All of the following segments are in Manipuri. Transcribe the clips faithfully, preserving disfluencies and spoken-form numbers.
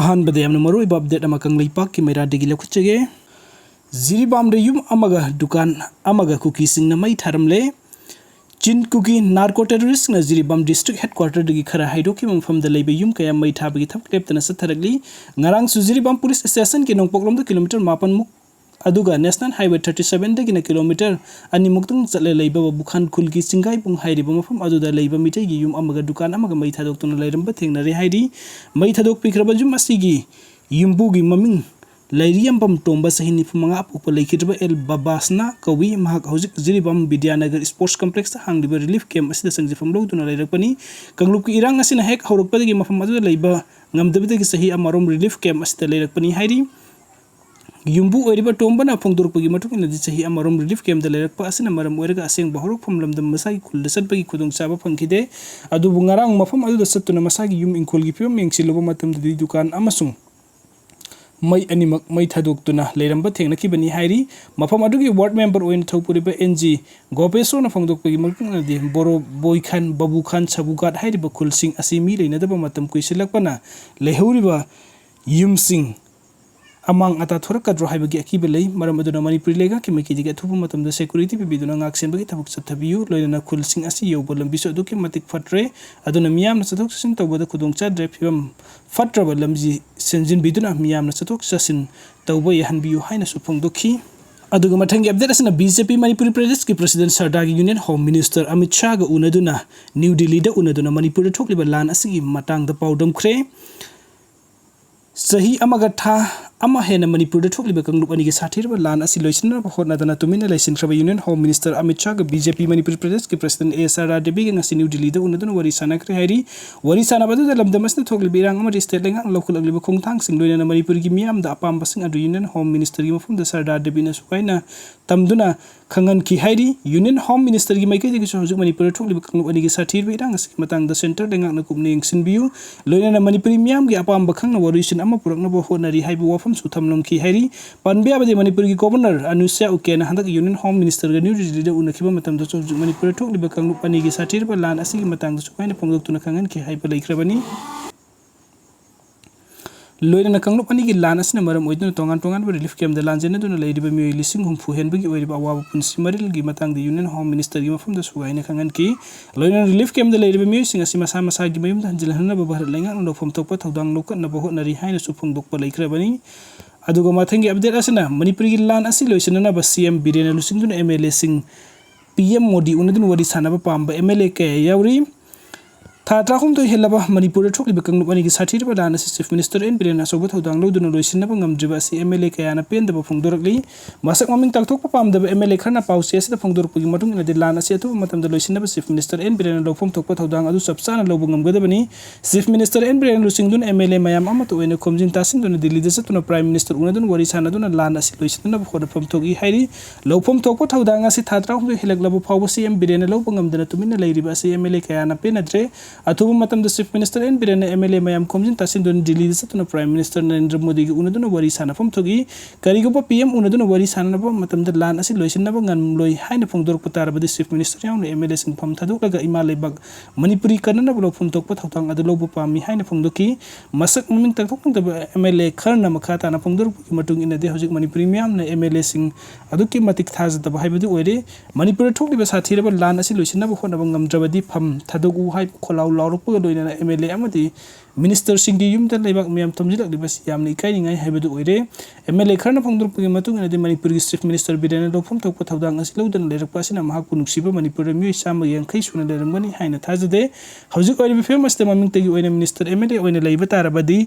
ꯑꯍꯥꯟꯕꯗ ꯌꯥꯝꯅ ꯃꯔꯨꯑꯣꯏꯕ ꯑꯞꯗꯦꯠ ꯑꯃ ꯀꯪꯂꯩꯄꯥꯛꯀꯤ ꯃꯩꯔꯥꯗꯒꯤ ꯂꯧꯈꯠꯆꯒꯦ꯫ ꯖꯤꯔꯤꯕꯥꯝꯗ ꯌꯨꯝ ꯑꯃꯒ ꯗꯨꯀꯥꯟ ꯑꯃꯒ ꯀꯨꯀꯤꯁꯤꯡꯅ ꯃꯩ ꯊꯥꯔꯝꯂꯦ꯫ ꯆꯤꯟ ꯀꯨꯀꯤ ꯅꯥꯔꯀꯣ ꯇꯦꯔꯣꯔꯤꯁ꯭ꯠꯅ ꯖꯤꯔꯤꯕꯥꯝ ꯗꯤꯁꯇ꯭ꯔꯤꯛ ꯍꯦꯗꯀ꯭ꯋꯥꯇꯔꯗꯒꯤ ꯈꯔ ꯍꯥꯏꯗꯣꯛꯈꯤꯕ ꯃꯐꯝꯗ ꯂꯩꯕ ꯌꯨꯝ ꯀꯌꯥ ꯃꯩ ꯊꯥꯕꯒꯤ ꯊꯕꯛ ꯂꯦꯞꯇꯅ ꯆꯠꯊꯔꯛꯂꯤ꯫ ꯉꯔꯥꯡꯁꯨ ꯖꯤꯔꯤꯕꯥꯝ ꯄꯨꯂꯤꯁ ꯁ꯭ꯇꯦꯁꯟꯒꯤ ꯅꯣꯡꯄꯣꯛꯂꯣꯝꯗ ꯀꯤꯂꯣꯃꯤꯇꯔ ꯃꯥꯄꯟ ꯃꯨꯛ ꯑꯗꯨꯒ ꯅꯦꯁꯅꯦꯜ ꯍꯥꯏꯋꯦ ꯊꯥꯔꯇꯤ ꯁꯚꯦꯟꯗꯒꯤꯅ ꯀꯤꯂꯣꯃꯤꯇꯔ ꯑꯅꯤꯃꯨꯛꯇꯪ ꯆꯠꯂ ꯂꯩꯕ ꯕꯨꯈꯥꯟ ꯈꯨꯜꯒꯤ ꯆꯤꯡꯒꯥꯏꯄꯨꯡ ꯍꯥꯏꯔꯤꯕ ꯃꯐꯝ ꯑꯗꯨꯗ ꯂꯩꯕ ꯃꯤꯇꯩꯒꯤ ꯌꯨꯝ ꯑꯃꯒ ꯗꯨꯀꯥꯟ ꯑꯃꯒ ꯃꯩ ꯊꯥꯗꯣꯛꯇꯨꯅ ꯂꯩꯔꯝꯕ ꯊꯦꯡꯅꯔꯦ ꯍꯥꯏꯔꯤ꯫ ꯃꯩ ꯊꯥꯗꯣꯛꯄꯤꯈ꯭ꯔꯕ ꯌꯨꯝ ꯑꯁꯤꯒꯤ ꯌꯨꯝꯕꯨꯒꯤ ꯃꯃꯤꯡ ꯂꯩꯔꯤꯌꯥꯝꯕꯝ ꯇꯣꯝꯕ, ꯆꯍꯤ ꯅꯤꯐꯨ ꯃꯉꯥ ꯑꯄꯣꯛꯄ, ꯂꯩꯈꯤꯗ꯭ꯔꯕ ꯑꯦꯜ ꯕꯕꯥꯁꯅꯥ ꯀꯧꯏ꯫ ꯃꯍꯥꯛ ꯍꯧꯖꯤꯛ ꯖꯤꯔꯤꯕꯥꯝ ꯕꯤꯗ꯭ꯌꯥꯅꯒꯔ ꯁ꯭ꯄꯣꯔꯠꯁ ꯀꯝꯄ꯭ꯂꯦꯛꯁꯇ ꯍꯥꯡꯂꯤꯕ ꯔꯤꯂꯤꯐ ꯀꯦꯝꯞ ꯑꯁꯤꯗ ꯆꯪꯖꯐꯝ ꯂꯧꯗꯨꯅ ꯂꯩꯔꯛꯄꯅꯤ꯫ ꯀꯥꯡꯂꯨꯞꯀꯤ ꯏꯔꯥꯡ ꯑꯁꯤꯅ ꯍꯦꯛ ꯍꯧꯔꯛꯄꯗꯒꯤ ꯃꯐꯝ ꯑꯗꯨꯗ ꯂꯩꯕ ꯉꯝꯗꯕꯗꯒꯤ ꯆꯍꯤ ꯑꯃꯔꯣꯝ ꯔꯤꯂꯤꯐ ꯀꯦꯝꯞ ꯑꯁꯤꯗ ꯂꯩꯔꯛꯄꯅꯤ ꯍꯥꯏꯔꯤ꯫ ꯌꯨꯝꯕꯨ ꯑꯣꯏꯔꯤꯕ ꯇꯣꯝꯕꯅ ꯐꯣꯡꯗꯣꯔꯛꯄꯒꯤ ꯃꯇꯨꯡ ꯏꯟꯅꯗꯤ, ꯆꯍꯤ ꯑꯃꯔꯣꯝ ꯔꯤꯂꯤꯐ ꯀꯦꯝꯞꯇ ꯂꯩꯔꯛꯄ ꯑꯁꯤꯅ ꯃꯔꯝ ꯑꯣꯏꯔꯒ ꯑꯁꯦꯡꯕ ꯍꯧꯔꯛꯐꯝ ꯂꯝꯗꯝ ꯃꯁꯥꯒꯤ ꯈꯨꯜꯗ ꯆꯠꯄꯒꯤ ꯈꯨꯗꯣꯡꯆꯥꯕ ꯐꯪꯈꯤꯗꯦ꯫ ꯑꯗꯨꯕꯨ ꯉꯔꯥꯡ ꯃꯐꯝ ꯑꯗꯨꯗ ꯆꯠꯇꯨꯅ ꯃꯁꯥꯒꯤ ꯌꯨꯝ ꯏꯪꯈꯣꯜꯒꯤ ꯐꯤꯕꯝ ꯌꯦꯡꯁꯤꯜꯂꯨꯕ ꯃꯇꯝꯗꯗꯤ ꯗꯨꯀꯥꯟ ꯑꯃꯁꯨꯡ ꯃꯩ ꯑꯅꯤꯃꯛ ꯃꯩ ꯊꯥꯗꯣꯛꯇꯨꯅ ꯂꯩꯔꯝꯕ ꯊꯦꯡꯅꯈꯤꯕꯅꯤ ꯍꯥꯏꯔꯤ꯫ ꯃꯐꯝ ꯑꯗꯨꯒꯤ ꯋꯥꯔꯗ ꯃꯦꯝꯕꯔ ꯑꯣꯏꯅ ꯊꯧꯄꯨꯔꯤꯕ ꯑꯦꯟ ꯖꯤ ꯒꯣꯄꯦꯁꯣꯔꯅ ꯐꯣꯡꯗꯣꯛꯄꯒꯤ ꯃꯇꯨꯡ ꯏꯟꯅꯗꯤ, ꯕꯣꯔꯣ ꯕꯣꯏꯈꯥꯟ, ꯕꯕꯨꯈꯥꯟ, ꯁꯕꯨꯒꯥꯠ ꯍꯥꯏꯔꯤꯕ ꯈꯨꯜꯁꯤꯡ ꯑꯁꯤ ꯃꯤ ꯂꯩꯅꯗꯕ ꯃꯇꯝ ꯀꯨꯏꯁꯤꯜꯂꯛꯄꯅ ꯂꯩꯍꯧꯔꯤꯕ ꯌꯨꯝꯁꯤꯡ ꯑꯃꯥꯡ ꯑꯇꯥ ꯊꯣꯔꯛꯀꯗ꯭ꯔꯣ ꯍꯥꯏꯕꯒꯤ ꯑꯀꯤꯕ ꯂꯩ꯫ ꯃꯔꯝ ꯑꯗꯨꯅ ꯃꯅꯤꯄꯨꯔꯤ ꯂꯩꯉꯥꯛꯀꯤ ꯃꯥꯏꯀꯩꯗꯒꯤ ꯑꯊꯨꯕ ꯃꯇꯝꯗ ꯁꯦꯀ꯭ꯌꯨꯔꯤꯇꯤ ꯄꯤꯕꯤꯗꯨꯅ ꯉꯥꯛꯁꯦꯟꯕꯒꯤ ꯊꯕꯛ ꯆꯠꯊꯕꯤꯌꯨ꯫ ꯂꯣꯏꯅꯅ ꯈꯨꯜꯁꯤꯡ ꯑꯁꯤ ꯌꯧꯕ ꯂꯝꯕꯤꯁꯨ ꯑꯗꯨꯛꯀꯤ ꯃꯇꯤꯛ ꯐꯠꯇ꯭ꯔꯦ꯫ ꯑꯗꯨꯅ ꯃꯤꯌꯥꯝꯅ ꯆꯠꯊꯣꯛ ꯆꯠꯁꯤꯟ ꯇꯧꯕꯗ ꯈꯨꯗꯣꯡ ꯆꯥꯗ꯭ꯔꯦ꯫ ꯐꯤꯕꯝ ꯐꯠꯇ꯭ꯔꯕ ꯂꯝꯕꯤ ꯁꯦꯝꯖꯤꯟꯕꯤꯗꯨꯅ ꯃꯤꯌꯥꯝꯅ ꯆꯠꯊꯣꯛ ꯆꯠꯁꯤꯟ ꯇꯧꯕ ꯌꯥꯍꯟꯕꯤꯌꯨ ꯍꯥꯏꯅꯁꯨ ꯐꯣꯡꯗꯣꯛꯈꯤ꯫ ꯑꯗꯨꯒ ꯃꯊꯪꯒꯤ ꯑꯞꯗꯦꯠ ꯑꯁꯤꯅ ꯕꯤ ꯖꯦ ꯄꯤ ꯃꯅꯤꯄꯨꯔꯤ ꯄ꯭ꯔꯗꯦꯁꯀꯤ ꯄ꯭ꯔꯁꯤꯗꯦꯟ ꯁꯔꯗꯥꯔꯒꯤ ꯌꯨꯅꯤꯌꯟ ꯍꯣꯝ ꯃꯤꯅꯤꯁꯇꯔ ꯑꯃꯤꯠ ꯁꯥꯍꯒ ꯎꯅꯗꯨꯅ ꯅ꯭ꯌꯨ ꯗꯤꯜꯂꯤꯗ ꯎꯅꯗꯨꯅ ꯃꯅꯤꯄꯨꯔꯗ ꯊꯣꯛꯂꯤꯕ ꯂꯥꯟ ꯑꯁꯤꯒꯤ ꯃꯇꯥꯡꯗ ꯄꯥꯎꯗꯝꯈ꯭ꯔꯦ꯫ ꯆꯍꯤ ꯑꯃꯒ ꯊꯥ ꯑꯃ ꯍꯦꯟꯅ ꯃꯅꯤꯄꯨꯔꯗ ꯊꯣꯛꯂꯤꯕ ꯀꯥꯡꯂꯨꯞ ꯑꯅꯤꯒꯤ ꯁꯥꯊꯤꯔꯕ ꯂꯥꯟ ꯑꯁꯤ ꯂꯣꯏꯁꯤꯟꯅꯕ ꯍꯣꯠꯅꯗꯅ ꯇꯨꯃꯤꯟꯅ ꯂꯩꯁꯤꯟꯈ꯭ꯔꯕ ꯌꯨꯅꯤꯌꯟ ꯍꯣꯝ ꯃꯤꯅꯤꯁꯇꯔ ꯑꯃꯤꯠ ꯁꯥꯍꯒ ꯕꯤ ꯖꯦ ꯄꯤ ꯃꯅꯤꯄꯨꯔꯤ ꯄ꯭ꯔꯗꯦꯁꯀꯤ ꯄ꯭ꯔꯁꯤꯗꯦꯟ ꯑꯦ ꯁꯔꯗꯥꯔ ꯗꯦꯕꯤꯒ ꯉꯁꯤ ꯅ꯭ꯌꯨ ꯗꯤꯜꯂꯤꯗ ꯎꯅꯗꯨꯅ ꯋꯥꯔꯤ ꯁꯥꯟꯅꯈ꯭ꯔꯦ ꯍꯥꯏꯔꯤ꯫ ꯋꯥꯔꯤ ꯁꯥꯟꯅꯕ ꯑꯗꯨꯗ ꯂꯝꯗꯝ ꯑꯁꯤꯗ ꯊꯣꯛꯂꯤꯕ ꯏꯔꯥꯡ ꯑꯃꯗꯤ ꯁ꯭ꯇꯦꯠ ꯂꯩꯉꯥꯛꯅ ꯂꯧꯈꯠꯂꯛꯂꯤꯕ ꯈꯣꯡꯊꯥꯡꯁꯤꯡ, ꯂꯣꯏꯅꯅ ꯃꯅꯤꯄꯨꯔꯒꯤ ꯃꯤꯌꯥꯝꯗ ꯑꯄꯥꯝꯕꯁꯤꯡ ꯑꯗꯨ ꯌꯨꯅꯤꯌꯟ ꯍꯣꯝ ꯃꯤꯅꯤꯁꯇꯔꯒꯤ ꯃꯐꯝꯗ ꯁꯔꯗꯥꯔ ꯗꯦꯕꯤꯅ ꯁꯨꯒꯥꯏꯅ ꯇꯝꯗꯨꯅ ꯈꯪꯍꯟꯈꯤ ꯍꯥꯏꯔꯤ꯫ ꯌꯨꯅꯤꯌꯟ ꯍꯣꯝ ꯃꯤꯅꯤꯁꯇꯔꯒꯤ ꯃꯥꯏꯀꯩꯗꯒꯤꯁꯨ ꯍꯧꯖꯤꯛ ꯃꯅꯤꯄꯨꯔꯗ ꯊꯣꯛꯂꯤꯕ ꯀꯥꯡꯂꯨꯞ ꯑꯅꯤꯒꯤ ꯁꯥꯊꯤꯔꯕ ꯏꯔꯥꯡ ꯑꯁꯤꯒꯤ ꯃꯇꯥꯡꯗ ꯁꯦꯟꯇꯔ ꯂꯩꯉꯥꯛꯅ ꯀꯨꯞꯅ ꯌꯦꯡꯁꯤꯟꯕꯤꯌꯨ, ꯂꯣꯏꯅꯅ ꯃꯅꯤꯄꯨꯔꯤ ꯃꯤꯌꯥꯝꯒꯤ ꯑꯄꯥꯝꯕ ꯈꯪꯅ ꯋꯥꯔꯣꯏꯁꯤꯟ ꯑꯃ ꯄꯨꯔꯛꯅꯕ ꯍꯣꯠꯅꯔꯤ ꯍꯥꯏꯕ ꯋꯥꯐꯝꯁꯨ ꯊꯝꯂꯝꯈꯤ ꯍꯥꯏꯔꯤ꯫ ꯄꯟꯕ ꯌꯥꯕꯗꯤ, ꯃꯅꯤꯄꯨꯔꯒꯤ ꯒꯣꯕꯔꯅꯔ ꯑꯅꯨꯁ꯭ꯌꯥ ꯎꯀꯦꯅ ꯍꯟꯗꯛ ꯌꯨꯅꯤꯌꯟ ꯍꯣꯝ ꯃꯤꯅꯤꯁꯇꯔꯒ ꯅ꯭ꯌꯨ ꯗꯤꯜꯂꯤꯗ ꯎꯅꯈꯤꯕ ꯃꯇꯝꯗꯁꯨ ꯍꯧꯖꯤꯛ ꯃꯅꯤꯄꯨꯔꯗ ꯊꯣꯛꯂꯤꯕ ꯀꯥꯡꯂꯨꯞ ꯑꯅꯤꯒꯤ ꯁꯥꯊꯤꯔꯕ ꯂꯥꯟ ꯑꯁꯤꯒꯤ ꯃꯇꯥꯡꯗꯁꯨ ꯁꯨꯃꯥꯏꯅ ꯐꯣꯡꯗꯣꯛꯇꯨꯅ ꯈꯪꯍꯟꯈꯤ ꯍꯥꯏꯕ ꯂꯩꯈ꯭ꯔꯕꯅꯤ꯫ ꯂꯣꯏꯅꯅ ꯀꯥꯡꯂꯨꯞ ꯑꯅꯤꯒꯤ ꯂꯥꯟ ꯑꯁꯤꯅ ꯃꯔꯝ ꯑꯣꯏꯗꯨꯅ ꯇꯣꯉꯥꯟ ꯇꯣꯉꯥꯟꯕ relief camp ꯗ ꯂꯥꯟꯖꯦꯟꯅꯗꯨꯅ ꯂꯩꯔꯤꯕ ꯃꯤꯑꯣꯏ ꯂꯤꯁꯤꯡ ꯍꯨꯝꯐꯨ ꯍꯦꯟꯕꯒꯤ ꯑꯣꯏꯔꯤꯕ ꯑꯋꯥꯕ ꯄꯨꯟꯁꯤ ꯃꯔꯤꯜꯒꯤ ꯃꯇꯥꯡꯗ Union Home Minister ꯒꯤ ꯃꯐꯝꯗ ꯁꯨꯒꯥꯏꯅ ꯈꯪꯍꯟꯈꯤ꯫ ꯂꯣꯏꯅꯅ relief camp ꯗ ꯂꯩꯔꯤꯕ ꯃꯤꯑꯣꯏꯁꯤꯡ ꯑꯁꯤ ꯃꯁꯥ ꯃꯁꯥꯒꯤ ꯃꯌꯨꯝꯗ ꯍꯟꯖꯤꯜꯍꯟꯅꯕ ꯚꯥꯔꯠ ꯂꯩꯉꯥꯛꯅ ꯂꯧꯐꯝ ꯊꯣꯛꯄ ꯊꯧꯗꯥꯡ ꯂꯧꯈꯠꯅꯕ ꯍꯣꯠꯅꯔꯤ ꯍꯥꯏꯅꯁꯨ ꯐꯣꯡꯗꯣꯛꯄ ꯂꯩꯈ꯭ꯔꯕꯅꯤ꯫ ꯑꯗꯨꯒ ꯃꯊꯪꯒꯤ update ꯑꯁꯤꯅ ꯃꯅꯤꯄꯨꯔꯒꯤ ꯂꯥꯟ ꯑꯁꯤ ꯂꯣꯏꯁꯤꯟꯅꯅꯕ C M ꯕꯤꯔꯦꯟꯅ ꯂꯨꯆꯤꯡꯗꯨꯅ M L A ꯁꯤꯡ P M ꯃꯣꯗꯤ ꯎꯅꯗꯨꯅ ꯋꯥꯔꯤ ꯁꯥꯟꯅꯕ ꯄꯥꯝꯕ M L A ꯀꯌꯥ ꯌꯥꯎꯔꯤ꯫ ꯊꯥ ꯇꯔꯥꯍꯨꯝꯗꯣꯏ ꯍꯦꯜꯂꯕ ꯃꯅꯤꯄꯨꯔꯗ ꯊꯣꯛꯂꯤꯕ ꯀꯥꯡꯂꯨꯞ ꯑꯅꯤꯒꯤ ꯁꯥꯊꯤꯔꯕ ꯂꯥꯟ ꯑꯁꯤ Chief Minister N ꯕꯤꯔꯦꯟꯅ ꯑꯆꯧꯕ ꯊꯧꯗꯥꯡ ꯂꯧꯗꯨꯅ ꯂꯣꯏꯁꯤꯟꯅꯕ ꯉꯝꯗ꯭ꯔꯤꯕ ꯑꯁꯤ M L A ꯀꯌꯥꯅ ꯄꯦꯟꯗꯕ ꯐꯣꯡꯗꯣꯔꯛꯂꯤ꯫ ꯃꯁꯛ ꯃꯃꯤꯡ ꯇꯥꯛꯊꯣꯛꯄ ꯄꯥꯝꯗꯕ M L A ꯈꯔꯅ ꯄꯥꯎꯆꯦ ꯑꯁꯤꯗ ꯐꯣꯡꯗꯣꯔꯛꯄꯒꯤ ꯃꯇꯨꯡ ꯏꯟꯅꯗꯤ ꯂꯥꯟ ꯑꯁꯤ ꯑꯊꯨꯕ ꯃꯇꯝꯗ ꯂꯣꯏꯁꯤꯟꯅꯕ Chief Minister N ꯕꯤꯔꯦꯟꯅ ꯂꯧꯐꯝ ꯊꯣꯛꯄ ꯊꯧꯗꯥꯡ ꯑꯗꯨ ꯆꯞ ꯆꯥꯅ ꯂꯧꯕ ꯉꯝꯒꯗꯕꯅꯤ꯫ Chief Minister N ꯕꯤꯔꯦꯟꯅ ꯂꯨꯆꯤꯡꯗꯨꯅ M L A ꯃꯌꯥꯝ ꯑꯃꯠꯇ ꯑꯣꯏꯅ ꯈꯣꯝꯖꯤꯟ ꯇꯥꯁꯤꯟꯗꯨꯅ ꯗꯤꯜꯂꯤꯗ ꯆꯠꯇꯨꯅ Prime Minister ꯎꯅꯗꯨꯅ ꯋꯥꯔꯤ ꯁꯥꯟꯅꯗꯨꯅ ꯂꯥꯟ ꯑꯁꯤ ꯂꯣꯏꯁꯤꯟꯅꯅꯕ ꯍꯣꯠꯅꯐꯝ ꯊꯣꯛꯏ ꯍꯥꯏꯔꯤ꯫ ꯂꯧꯐꯝ ꯊꯣꯛꯄ ꯊꯧꯗꯥꯡ ꯑꯁꯤ ꯊꯥ ꯇꯔꯥꯍꯨꯝꯗꯣꯏ ꯍꯦꯜꯂꯛꯂꯕ ꯐꯥꯎꯕ C M ꯕꯤꯔꯦꯟꯅ ꯂꯧꯕ ꯉꯝꯗꯅ ꯇꯨꯃꯤꯟꯅ ꯂꯩꯔꯤꯕ ꯑꯁꯤ M L A ꯀꯌꯥꯅ ꯄꯦꯟꯅꯗ꯭ꯔꯦ꯫ ꯑꯊꯨꯕ ꯃꯇꯝꯗ Chief Minister N ꯕꯤꯔꯦꯟꯅ M L A ꯃꯌꯥꯝ ꯈꯣꯝꯖꯤꯟ ꯇꯥꯁꯤꯟꯗꯨꯅ ꯗꯤꯜꯂꯤꯗ ꯆꯠꯇꯨꯅ Prime Minister ꯅꯔꯦꯟꯗ꯭ꯔ ꯃꯣꯗꯤꯒ ꯎꯅꯗꯨꯅ ꯋꯥꯔꯤ ꯁꯥꯟꯅꯐꯝ ꯊꯣꯛꯏ꯫ ꯀꯔꯤꯒꯨꯝꯕ P M ꯎꯅꯗꯨꯅ ꯋꯥꯔꯤ ꯁꯥꯟꯅꯕ ꯃꯇꯝꯗ ꯂꯥꯟ ꯑꯁꯤ ꯂꯣꯏꯁꯤꯟꯅꯕ ꯉꯝꯂꯣꯏ ꯍꯥꯏꯅ ꯐꯣꯡꯗꯣꯔꯛꯄ ꯇꯥꯔꯕꯗꯤ Chief Minister ꯌꯥꯎꯅ M L A ꯁꯤꯡ ꯐꯝ ꯊꯥꯗꯣꯛꯂꯒ ꯏꯃꯥ ꯂꯩꯕꯥꯛ ꯃꯅꯤꯄꯨꯔꯤ ꯀꯟꯅꯅꯕ ꯂꯧꯐꯝ ꯊꯣꯛꯄ ꯊꯧꯗꯥꯡ ꯑꯗꯨ ꯂꯧꯕ ꯄꯥꯝꯃꯤ ꯍꯥꯏꯅ ꯐꯣꯡꯗꯣꯛꯈꯤ꯫ ꯃꯁꯛ ꯃꯃꯤꯡ ꯇꯥꯛꯊꯣꯛꯅꯗꯕ M L A ꯈꯔꯅ ꯃꯈꯥ ꯇꯥꯅ ꯐꯣꯡꯗꯣꯔꯛꯄꯒꯤ ꯃꯇꯨꯡ ꯏꯟꯅꯗꯤ ꯍꯧꯖꯤꯛ ꯃꯅꯤꯄꯨꯔꯤ ꯃꯤꯌꯥꯝꯅ M L A ꯁꯤꯡ ꯑꯗꯨꯛꯀꯤ ꯃꯇꯤꯛ ꯊꯥꯖꯗꯕ ꯍꯥꯏꯕꯗꯨ ꯑꯣꯏꯔꯦ꯫ ꯃꯅꯤꯄꯨꯔꯗ ꯊꯣꯛꯂꯤꯕ ꯁꯥꯊꯤꯔꯕ ꯂꯥꯟ ꯑꯁꯤ ꯂꯣꯏꯁꯤꯟꯅꯕ ꯍꯣꯠꯅꯕ ꯉꯝꯗ꯭ꯔꯕꯗꯤ ꯐꯝ ꯊꯥꯗꯣꯛꯎ ꯍꯥꯏꯕ ꯈꯣꯜꯂꯥꯎ ꯂꯥꯎꯔꯛꯄꯒ ꯂꯣꯏꯅꯅ M L A ꯑꯃꯗꯤ Minister ꯁꯤꯡꯒꯤ ꯌꯨꯝꯗ ꯂꯩꯕꯥꯛ ꯃꯤꯌꯥꯝ ꯊꯣꯝꯖꯤꯜꯂꯛꯂꯤꯕ ꯑꯁꯤ ꯌꯥꯝꯅ ꯏꯀꯥꯏꯅꯤꯡꯉꯥꯏ ꯍꯥꯏꯕꯗꯨ ꯑꯣꯏꯔꯦ꯫ M L A ꯈꯔꯅ ꯐꯣꯡꯗꯣꯔꯛꯄꯒꯤ ꯃꯇꯨꯡ ꯏꯟꯅꯗꯤ ꯃꯅꯤꯄꯨꯔꯒꯤ Chief Minister ꯕꯤꯔꯦꯟꯅ ꯂꯧꯐꯝ ꯊꯣꯛꯄ ꯊꯧꯗꯥꯡ ꯑꯁꯤ ꯂꯧꯗꯨꯅ ꯂꯩꯔꯛꯄ ꯑꯁꯤꯅ ꯃꯍꯥꯛꯄꯨ ꯅꯨꯡꯁꯤꯕ ꯃꯅꯤꯄꯨꯔꯗ ꯃꯤꯑꯣꯏ ꯆꯥꯝꯃꯒ ꯌꯥꯡꯈꯩ ꯁꯨꯅ ꯂꯩꯔꯝꯒꯅꯤ ꯍꯥꯏꯅ ꯊꯥꯖꯗꯦ꯫ ꯍꯧꯖꯤꯛ ꯑꯣꯏꯔꯤꯕ ꯐꯤꯕꯝ ꯑꯁꯤꯗ ꯃꯃꯤꯡꯇꯒꯤ ꯑꯣꯏꯅ Minister M L A ꯑꯣꯏꯅ ꯂꯩꯕ ꯇꯥꯔꯕꯗꯤ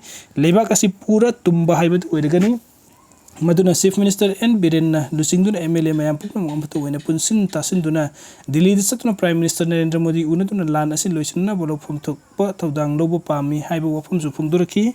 ꯂꯩꯕꯥꯛ ꯑꯁꯤ ꯄꯨꯔꯥ ꯇꯨꯝꯕ ꯍꯥꯏꯕꯗꯨ ꯑꯣꯏꯔꯒꯅꯤ꯫ ꯃꯗꯨꯅ Chief Minister N ꯕꯤꯔꯦꯟꯅ ꯂꯨꯆꯤꯡꯗꯨꯅ M L A ꯃꯌꯥꯝ ꯄꯨꯝꯅꯃꯛ ꯑꯃꯠꯇ ꯑꯣꯏꯅ ꯄꯨꯟꯁꯤꯟ ꯇꯥꯁꯤꯟꯗꯨꯅ ꯗꯤꯜꯂꯤꯗ ꯆꯠꯇꯨꯅ Prime Minister ꯅꯔꯦꯟꯗ꯭ꯔ ꯃꯣꯗꯤ ꯎꯅꯗꯨꯅ ꯂꯥꯟ ꯑꯁꯤ ꯂꯣꯏꯁꯤꯟꯅꯕ ꯂꯧꯐꯝ ꯊꯣꯛꯄ ꯊꯧꯗꯥꯡ ꯂꯧꯕ ꯄꯥꯝꯃꯤ ꯍꯥꯏꯕ ꯋꯥꯐꯝꯁꯨ ꯐꯣꯡꯗꯣꯔꯛꯈꯤ꯫